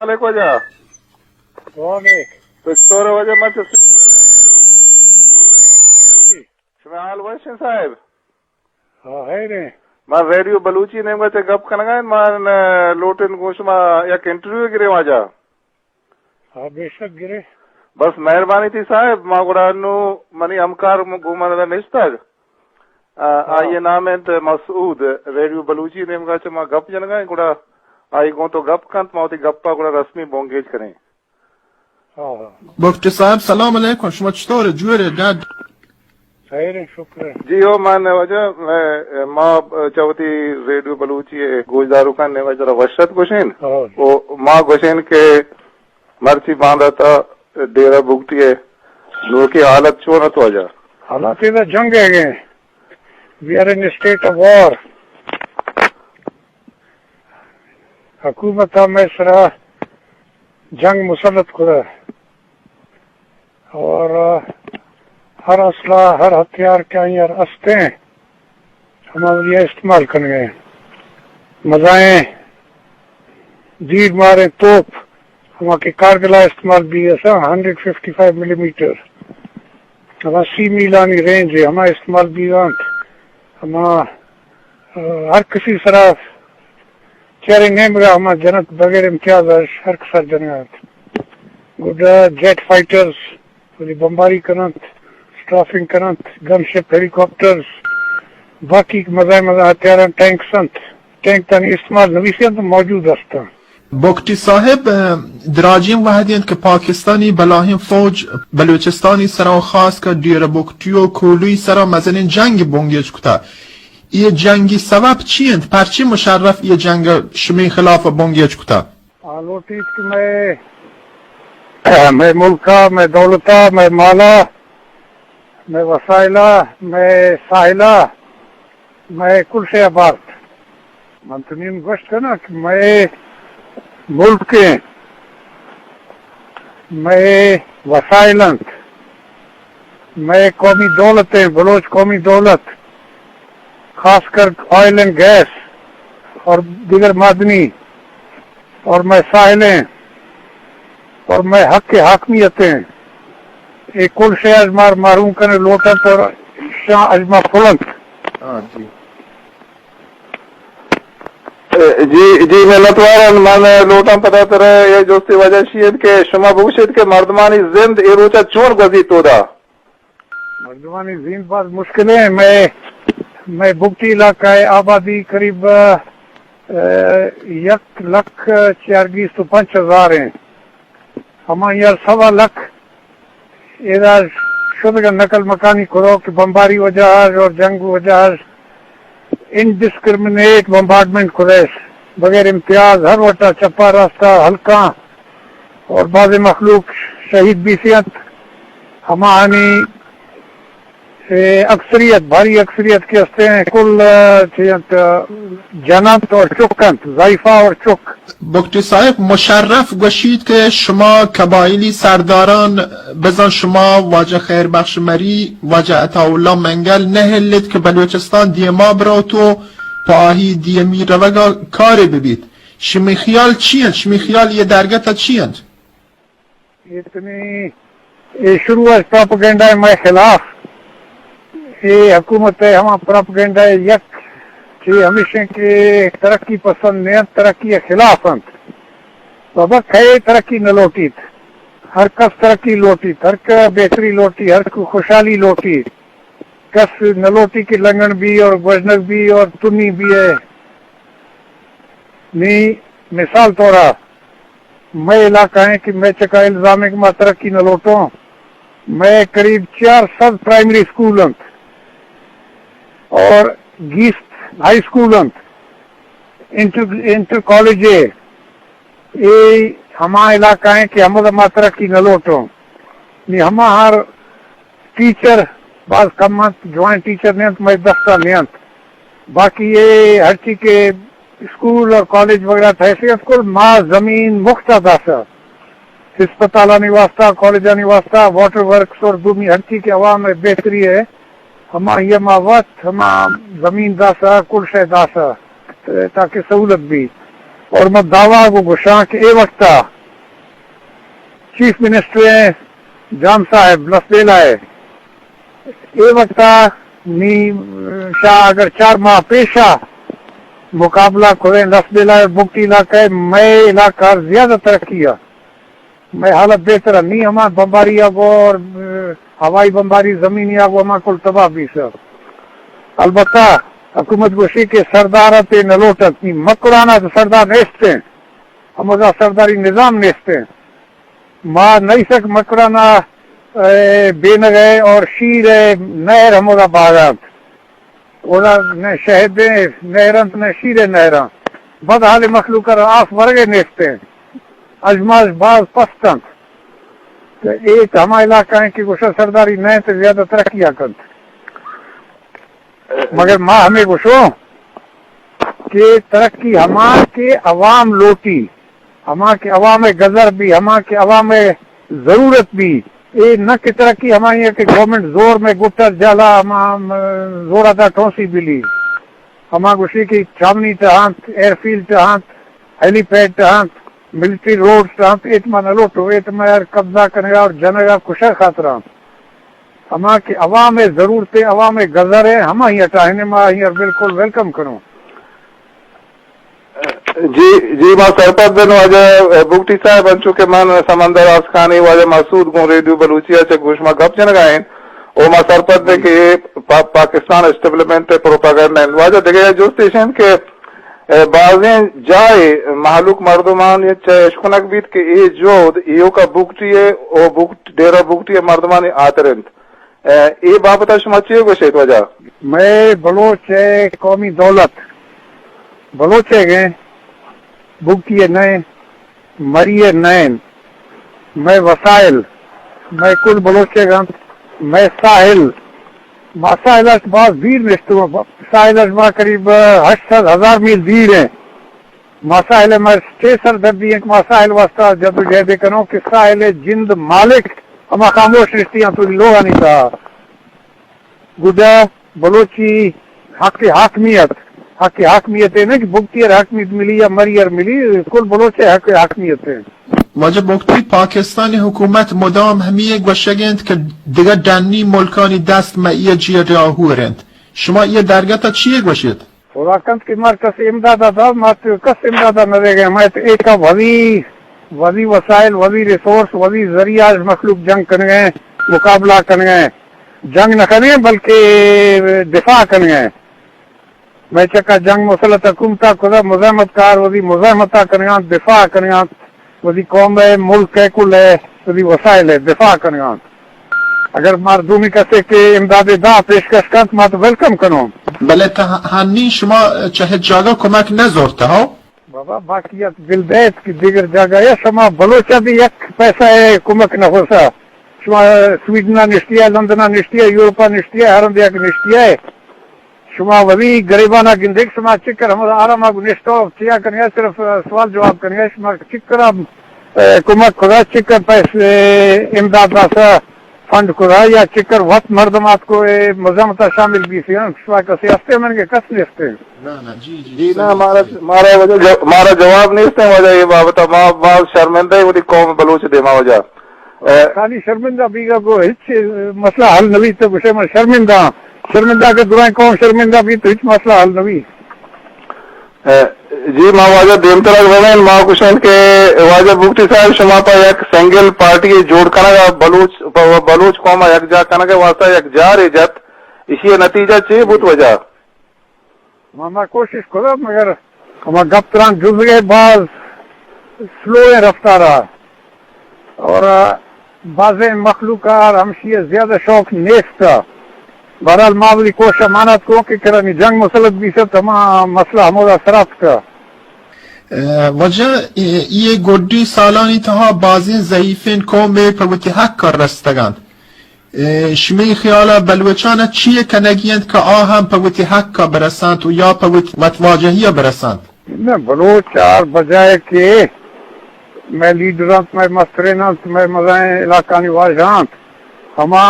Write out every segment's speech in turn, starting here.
علیکم واجہ۔ وعلیکم۔ تو چطور ہے واجہ؟ من چ-، شما حال وش ہیں صاحب؟ ہاں، خیر ہیں۔ من ریڈیو بلوچی نیمگا چہ گپ کنگا ہیں، من لوٹن گوں شما یک انٹرویو گرے واجہ۔ ہاں، بے شک گرے۔ بس مہربانی تھی صاحب، ما گڑا نو منی ہمکار م-، گوں من نشتگ۔ آ، ہاں۔ آئی نام انت مسعود، ریڈیو بلوچی نیمگا چہ ما گپ جنگا ہیں، گڑا آئی گوں تو گپ کنت، ما وتی گپا گڑا رسمی بنگیج کنیں۔ ہاں، ہاں۔ بگٹی صاحب، سلام علیکم، شما چطور ہے؟ جوئر ہے، ڈاڈ؟ خیر ہیں، شکر ہے۔ جی ہو، من واجہ، میں، ما چہ وتی ریڈیو بلوچی گوشداروکاں نیمگا چہ وشت گوشین۔ ہاں۔ او ما گوشین کہ مرچی باندات ء ڈیرہ بگٹی ء نوکی حالت چون ات واجہ؟ حالات ادا جنگ ء گئے۔ We are in a state of war. حکومت ء مئے سرا جنگ مسلط کتہ اور ہر اسلحہ، ہر ہتھیار کہ آئی ء است ہیں، ہما وڑیا استعمال کنگ ء۔ مزائیں دیر ماریں توپ، ہما کہ کارگل ء استعمال بیگ ء، ہنڈریڈ ففٹی فائیو ملی میٹر، ہما سی میلانی رینج ء، ہما استعمال بیگ ء انت۔ ہما، آ، ہر کسی سرا چیرے نیمگ ء ہما جنت بغیر امتیاز اش ہر کسا جنگ ء انت۔ گڈا جیٹ فائٹرز ولی بمباری کننت، اسٹرافنگ کننت، گن شپ، ہیلی کاپٹرز، باقی مزائیں مزائیں ہتھیاراں، ٹینکس انت، ٹینک تانی استعمال نویسی انت، موجود است انت۔ بگٹی صاحب، دراجیں وہدی انت کہ پاکستانی بلاہیں فوج بلوچستانی سرا و خاص کر ڈیرہ بگٹی و کولوی سرا مزنیں جنگ بنگیج کتا۔ اے جنگی سبب چی انت؟ پرچی مشرف اے جنگ شمی خلاف بنگیج کتا؟ آ لوٹیت کہ مئے، مئے ملک ء، مئے دولت ء، مئے مال ء، مئے وسائل ء، مئے ساحل ء، مئے کل شے ء بارت۔ من تنین گوشت کناں کہ مئے ملک ء مئے وسائل انت، مئے قومی دولت ہیں، بلوچ قومی دولت، خاص کر آئل اینڈ گیس اور دیگر معدنی، اور مئے ساحلیں اور مئے حق حاکمیتیں، اے کل شے اژ مار محروم کنے لوٹنت اور شاں اژ ما پھلنت۔ ہاں جی۔ جی، جی، منتوار آں۔ من لوٹاں پدا ترا اے جستی واجہ شی انت کہ شما بگوشیت کہ مردمانی زند اے روچا چون گوزیت اودا؟ مردمانی زند باز مشکل ہیں۔ مئے، مئے بگٹی علاقہ ء آبادی قریب، ء، یک لکھ چیار گیست و پنچ ہزار ہیں۔ ہما یار سوا لکھ ادا شدگ ء نقل مکانی کروک بمباری وجہ اش اور جنگ وجہ اش انڈسکرمنیٹ بمبارڈمنٹ کریش بغیر امتیاز ہر وٹا چپا راستا ہلکاں اور بعض مخلوق شہید بیسی انت۔ ہماہانی اے، اکثریت، بھاری اکثریت کہ است ہیں، کل، ء، چی انت، ء، جن انت اور چک انت، ضعیفہ اور چک۔ بگٹی صاحب، مشرف گوشیت کہ شما قبائلی سرداران، بزاں شما واجہ خیر بخش مری، واجہ عطا اللہ منگل نہ ہلیت کہ بلوچستان دیما بروت و پہ آہی دیمی روگا کارے ببیت۔ شمی خیال چی انت؟ شمی خیال یہ درگت چی انت؟ اے تنی، اے شروع اش پروپیگنڈا ء مئے خلاف۔ اے حکومت ء ہما پروپیگنڈا ء یک چی ہمیش انت کہ ترقی پسند نہ انت، ترقی ء خلاف انت۔ بابا کئے ترقی نہ لوٹیت؟ ہر کس ترقی لوٹیت، ہر کس بہتری لوٹی، ہر کس خوشحالی لوٹی۔ کس نہ لوٹی کہ لنگن بی اور گوجنگ بی اور تنی بی ہے۔ نی مثال طورا مئے علاقہ ہیں کہ مئے چکا الزام ہے کہ ما ترقی نہ لوٹوں۔ مئے قریب چار سد پرائمری اسکول انت اور گیست ہائی اسکول انت، انٹر، انٹر کالج ہے۔ اے ہما علاقہ ہیں کہ ہمودا ما ترقی نہ لوٹوں۔ نی ہما ہر ٹیچر باز کم انت، جوائن ٹیچر نہ انت، مئے دستا نہ انت۔ باقی اے ہرچی کہ اسکول اور کالج وغیرہ تھا ایسے انت، کل ما زمین مفتا داسا۔ ہسپتالانی واسطہ، کالجانی واسطہ، واٹر ورکس اور دومی ہرچی کہ عوام ء بہتری ہے، ہما یہ ما وقت ہما زمین داسا، کل شے داسا، تاکہ سہولت بھی۔ اور من دعویٰ گو گشاں کہ اے وقتا چیف منسٹر ہیں جام صاحب لسبیلہ ہے، اے وقتا نی شاہ اگر چار ماہ پیشا مقابلہ کریں لسبیلہ اور بگٹی علاقہ ہے، مئے علاقہ زیادہ ترقی ہے۔ مئے حالت بہتر ہے، نی ہما بمباری آ گو اور، آ، ہوائی بمباری زمینی آ گو ہما کل تباہ بیثہ۔ البتہ حکومت گوشی کہ سردار تے نہ لوٹت، نی مکران ءَ تو سردار نیست ہیں، ہمودا سرداری نظام نیست ہیں۔ ما نئیسک مکران ءَ، اے، بینگ ہے اور شیر ہے، نہر ہمودا باغانت۔ اودا نہ شہد ءِ نہر انت، نہ شیر ءِ نہر انت۔ بدحال مخلوق ءَ را آس ورگ ءَ نیست انت۔ ازماش باز پست انت۔ تو اے تو ہما علاقہ ہیں کہ گوشہ سرداری نہ انت، زیادہ ترقی ءَ کنت۔ مگر ما ہمیں گوشوں کہ ترقی ہما کہ عوام لوٹی، ہما کہ عوام ءِ گزر بی، ہما کہ عوام ءِ ضرورت بی۔ اے نہ کہ ترقی ہمائی ہے کہ گورنمنٹ زور میں گٹر جالا ہما، ہم، زور ادا ٹھونسی بلی۔ ہما گوشی کہ چھاونی ٹہانت، ایئر فیلڈ ٹہانت، ہیلی پیڈ ٹہانت، ملٹری روڈز ٹہانت، ایت ما نہ لوٹو، ایت ما یار قبضہ کنگا اور جنگا کشگ خاطران۔ ہما کہ عوام ءِ ضرورت ہے، عوام ءِ گزر ہے، ہما ہی اٹاہنے ما ہی بالکل ویلکم کنوں۔ جی، جی، ما سرپد بن واجہ بگٹی صاحب، انچو کہ من سمندر آسکانی واجہ مسعود گوں ریڈیو بلوچی ءَ چہ گوش ما گپ جنگا ہیں، او ما سرپد بن کہ اے پا-، پاکستان اسٹیبلمنٹ ءِ پروپیگنڈا ہیں۔ واجہ دگہ جست ایش ہیں کہ، اے، بازیں جائے مہلوک مردمان چہ اشکنگ بیت کہ اے جو ایوکا بگٹی ہے، او بگٹ-، ڈیرہ بگٹی ہے مردمانی آتر انت۔ اے، اے بابت ءَ شما چے گوش ایت واجہ؟ مئے بلوچ ءِ قومی دولت بلوچ ءِ گیں، بگٹی ءِ نئے، مری ءِ نئے، مئے وسائل، مئے کل بلوچ ءِ گنت، مئے ساحل، ما ساحل اش باز دیر نشتو، ساحل اش ما قریب ہشت سد ہزار میل دیر ہیں۔ ما ساحل ءِ مئے چے سردردی ہیں کہ ما ساحل واسطہ جدوجہد کنوں کہ ساحل ءِ جند مالک ہما خاموش نشتی ہیں تو لوگانی تہا۔ گڈا بلوچی حق حاکمیت، حق حاکمیت ہے نا کہ بگٹی ار حاکمیت ملی یا مری ار ملی، کل بلوچ ءِ حق حاکمیت ہے۔ واجہ بگٹی، پاکستانی حکومت مدام ہمی گوشگ انت کہ دگہ ڈنی ملکانی دست مئے جیڑہ آہور انت۔ شما یہ درگت ءَ چی گوشیت؟ خدا کنت کہ مار کس امداد ءَ دات، ما تو کس امداد ءَ نہ دیگ ءَ، ما تو ایک وزی، وزی وسائل، وزی ریسورس، وزی ذریعہ مخلوق جنگ کنگ ءَ، مقابلہ کنگ ءَ، جنگ نہ کنگ ءَ بلکہ دفاع کنگ ءَ۔ مئے چکا جنگ مسلط حکومت ءَ کدا مزاحمت کار وزی مزاحمت ءَ کنگ ءَ، دفاع کنگ ءَ۔ وتی قوم ءِ، ملک ءِ، کل ءِ وتی وسائل ءِ دفاع کنگ ءَ انت۔ اگر مار دومی کسے کہ امداد ءِ دعا پیشکش کنت، ما تو ویلکم کنوں۔ بلے تہ-، ہنی شما چہ ہچ جاگہ کمک نہ زورتہ ہو؟ بابا، باقیات بل دیت کہ دیگر جاگہ یا شما بلوچ ءَ بھی یک پیسہ ءِ کمک نہ ہوسا۔ شما سویڈن ءَ نشتی ءَ، لندن ءَ نشتی ءَ، یورپ ءَ نشتی ءَ، ہر ہند یک نشتی ءَ۔ شما وتی گریبانا گندگ، شما چکر ہمودا آراما گو نشتو، چیا کنگا، صرف، آ، سوال جواب کنگا، شما چکر، آ، کمک کدا، چکر پیسے امداد واسطہ فنڈ کدا، یا چکر وت مردم آتکو اے مزاحمتا شامل بیثی، شما کسے ہستے من کے کس نیستے۔ نہ، نہ، جی، جی، جی، نہ، صحیح، مارا، صحیح۔ مارا وجہ جو-، مارا جواب نیستے وجہ یہ بابت، ما باز شرمندہ ہیں وتی قوم بلوچ دیما وجہ۔ اے، خالی شرمندہ بیگا گو ہچ مسئلہ حل نہ بیت، تو گوشے من شرمندہ ہاں۔ شرمندہ کہ درائیں قوم شرمندہ بیت تو ہچ مسئلہ حل نہ بیت۔ اے، جی، ما واجہ دیمترا رویں، ما گوشیں کہ واجہ بگٹی صاحب شما پہ یک سنگل پارٹی جوڑ کنگا بلوچ، پہ بلوچ قوم یک جا کنگا واسطہ یک جارے جت، اشی نتیجہ چے بوت وجہ؟ ما، ما کوشش کتا، مگر ہما گپ تران جزگے باز سلو ہیں رفتارا، اور بازیں مخلوق ءَ ہمشی ءَ زیادہ شوق نیست۔ بہرحال ما وتی کوشش امانت کو کہ کرا نی جنگ مسلط بیثہ، ہما مسئلہ ہمودا سر اتکہ۔ اے، واجہ، اے، اے گڈی سالانی تہا بازیں ضعیفیں قومے پہ وتی حق ءَ رستگ انت۔ اے، شمئے خیالا بلوچانا چی کنگی انت کہ آ ہم پہ وتی حق ءَ برسانت و یا پہ وت-، وتواجہی ءَ برسانت؟ نہ، بلوچ ہر بجائے کہ مئے لیڈر انت، مئے مسترین انت، مئے مزائیں علاقانی واجہ انت، ہما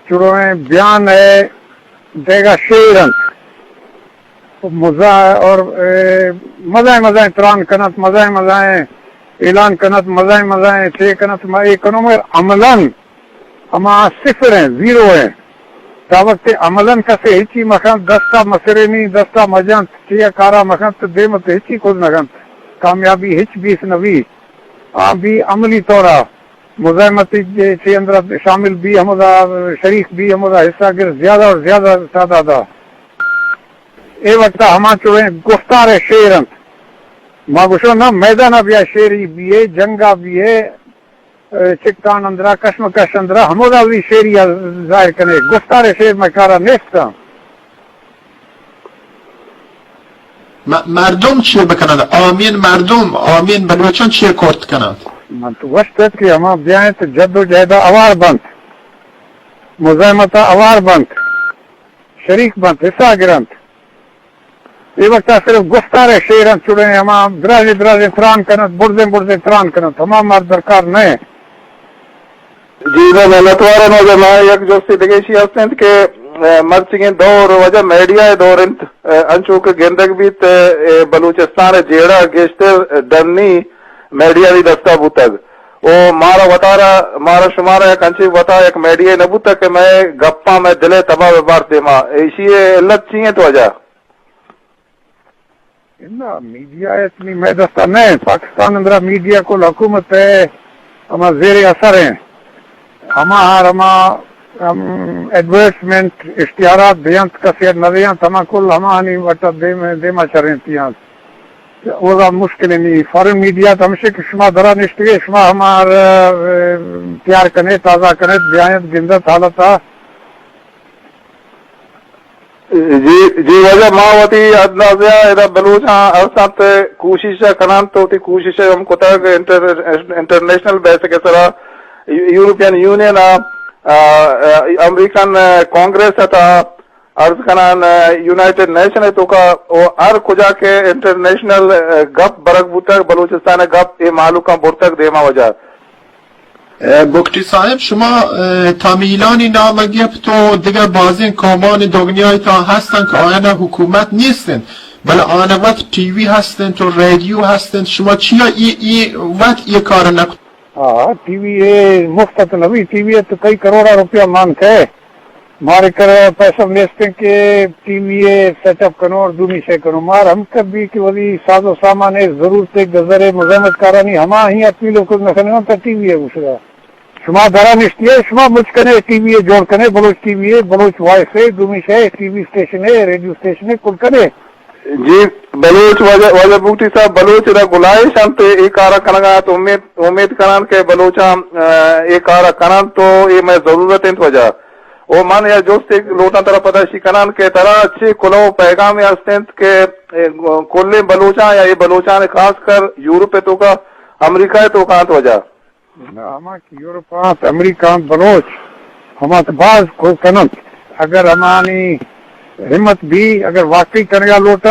چڑویں بیان ءِ دیگا شیر انت۔ مزا اور، اے، مزائیں مزائیں تران کنت، مزائیں مزائیں اعلان کنت، مزائیں مزائیں چے کنت، ما اے کنوں، مگر عملاً ہما صفر ہیں، زیرو ہیں۔ تا وقت عملاً کسے ہچی مکنت، دستا مسرینی، دستا مجنت، چیا کارا مکنت، دیمت ہچی کل نکنت، کامیابی ہچ بیس نبی۔ آ بھی عملی طورا مزاحمت چے اندر شامل بھی، ہمودا شریک بھی، ہمودا حصہ گر زیادہ اور زیادہ تعداد۔ اے وقت ہما چویں گفتار شعر انت۔ ما گوشو نا، میدان بیا شعری بیے، جنگا بیے، اے، چکان اندرا، کشمکش اندرا، ہمودا بھی شعری ظاہر کنے۔ گفتار شعر میں کارا نیست۔ م-، مردم چی بکنند؟ عامین مردم، عامین بلوچان چی کرت کنند؟ من تو گوشت کہ ہما بیائیں تو جد و جہدا اوار بنت، مزاحمتا اوار بنت، شریک بنت، حصہ گرنت۔ اے وقتا صرف گفتار شعر انت، چڑیں ہما درازیں درازیں تران کنت، برزیں برزیں تران کنت، ہما مار درکار نہ۔ جی، میں منتوار ہوں۔ اگر میں یک جستے دگہ ایشی ہست انت کہ، اے، مرچیگیں دور وجہ میڈیا ءِ دور انت، اے، انچو کہ گندگ بیت، اے، بلوچستان ءِ جیڑہ گیشتر ڈنی میڈیا ءِ دستا بوتگ۔ او مارا وتارا، مارا شمارا یک انچیں وتا یک میڈیا نہ بوتگ کہ مئے گپاں مئے دل ءِ تبا بہ بارت دیما۔ ایشی ءِ علت چی انت وجہ؟ اناں، میڈیا ءَ نی مئے دستا نہ انت۔ پاکستان اندرا میڈیا کل حکومت ءِ ہما زیر اثر ہیں۔ ہما ہر ہما، ہم، ایڈورٹائزمنٹ، اشتہارات دینت، کسے نہ دینت، ہما کل ہما ہنی وٹا دیم، دیما چرینتی انت۔ اودا مشکل نہیں۔ فارن میڈیا تو ہمشے کہ شما درا نشتگے، شما ہما، اے، تیار کنے، تازہ کنے، بیاینت، گندت حالتا۔ جی، جی واجہ، ما وتی اندازہ ءَ ادا بلوچاں ارسنت، کوشش ءَ کننت، وتی کوشش ءَ ہم کتگ انٹر-، انٹرنیشنل بیسک ءِ سرا یو-، یورپین یونین ءَ، آ، آ، امریکن کانگریس ءِ تہا، عرض کنان، آ، یونائیٹڈ نیشن ءِ توکا، و ہر کجا کہ انٹرنیشنل، آ، گپ برگ بوتگ، بلوچستان ءِ گپ اے مہلوکاں برتگ دیما واجہ۔ اے، بگٹی صاحب، شما، اے، تامیلانی نام گپت و دگہ بازیں قومانی دگنیای تا ہستن کہ آیانا حکومت نیستن، بلے آیانا وت ٹی وی ہستن و ریڈیو ہستن، شما چیا ای، ای وت ای کار نکت؟ ہاں، ٹی وی اے مفت تو نبی، ٹی وی اے تو کئی کروڑا روپیہ مان کھے۔ مارے کر پیسہ نیستیں کہ T V a set up کنو اور دومی شے کنو۔ مار ہم کبھی کہ ولی ساز و سامان اے، ضرورت اے، گزر اے، مزاحمت کارانی ہما ہی اپیل و کل نہ کنگا تا ٹی وی اے گوشگا۔ شما درا نشتی اے، شما مچ کنے، ٹی وی اے جوڑ کنے، بلوچ ٹی وی اے، بلوچ وائس اے، دومی شے، ٹی وی اسٹیشن اے، ریڈیو اسٹیشن اے، کل کنے۔ جی، بلوچ واجہ، واجہ بگٹی صاحب، بلوچ را گلائش انت اے کارا کنگا، تو امید، امید کنان کہ بلوچاں، آ، اے کارا کنن تو اے مئے ضرورت انت واجہ۔ او من یا جست ایک لوٹاں ترا پدا اشی کنان کہ ترا چے کلو پیغام ہست انت کہ، اے، کلیں بلوچاں یا اے بلوچاں خاص کر یورپ توکا، امریکہ توکا انت واجہ؟ ہما کہ یورپ آنت، امریکہ آنت، بلوچ ہما تو باز کو کننت۔ اگر ہمانی ہمت بھی، اگر واقعی کنگا لوٹا،